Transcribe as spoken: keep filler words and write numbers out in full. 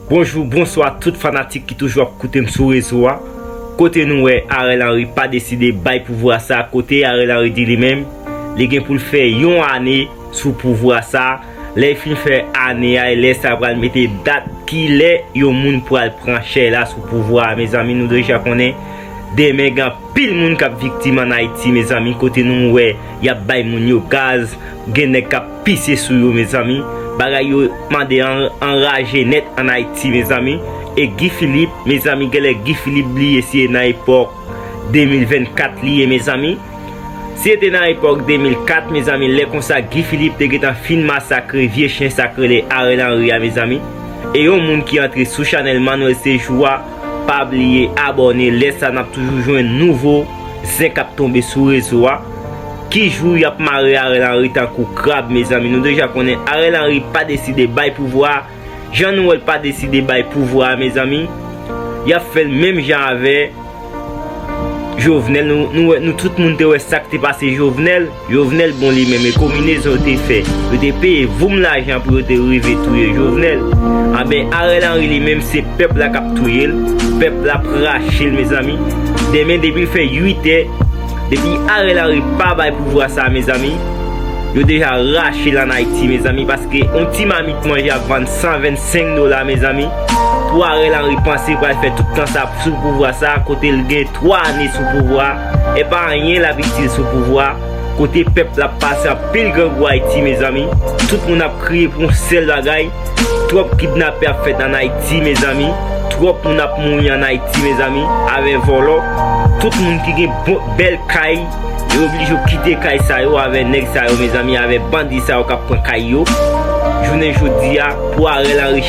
Bonjou, bonswa tout fanatik ki toujou ap koute m sou rezo a. Kote nou wè Ariel Henry pa deside bay pouvwa sa, kote Ariel Henry di li menm, li gen pou l fè yon ane sou pouvwa sa. Lè l fin fè ane a, e lè sa pral mete dat kilè yon moun pral pran chè la sou pouvwa a, mezanmi, nou deja konnen demen gen anpil moun k ap viktim ann Ayiti, mezanmi, kote nou wè y ap bay moun yo gaz, gen nèg k ap pise sou yo, mezanmi. Bagay yo mande an, anraje nèt ann Ayiti, mezanmi. E Guy Philippe, mezanmi, genlè Guy Philippe bliye si e nan epòk de mil vennkat li ye, mezanmi. Si e te nan epòk de mil kat, mezanmi, lè konsa Guy Philippe te gentan fin masakre vye chen sa k rele Ariel Henry a, mezanmi. E yon moun ki antre sou chanèl Manuel Sejou a, pa bliye abòne, lè sa n ap toujou jwenn nouvo zen k ap tonbe sou rezo a. Ki jou y ap mare Ariel Henry tankou krab, mezanmi? Nou deja konnen Ariel Henry pa deside bay pouvwa a. Jan nou wè l pa deside bay pouvwa a, mezanmi, y ap fè l menm jan avè Jovenel. Nou, nou, wè, nou tout moun te wè sa k te pase Jovenel. Jovenel bon li menm, e konbinezon yo te fè. Yo te peye voum lajan pou yo te rive touye Jovenel. Anben, Ariel Henry li menm, se pèp la k ap touye l. Pèp la ap rache l, mezanmi. Demen, depi l fè uit è, depi Ariel Henry pa bay pouvwa sa, mezanmi, yo deja rache l ann Ayiti, mezanmi, paske yon ti mamit manje ap vann san vennsenk dola, mezanmi. Pou Ariel Henry panse pral fè tout tan sa sou pouvwa sa, kote l gen twa ane sou pouvwa, e pa anyen l ap itil sou pouvwa, kote pèp la ap pase anpil grangou Ayiti, mezanmi. Tout moun ap kriye pou yon sèl bagay. Twòp kidnapè ap fèt ann Ayiti, mezanmi. Twòp moun ap mouri ann Ayiti, mezanmi, avè vòlò. Tout moun ki gen bon, bèl kay, yo oblije kite kay sa yo avè nèg sa yo, mezanmi, avè bandi sa yo k ap pran kay yo. Jounen jodi a, pou Ariel Henry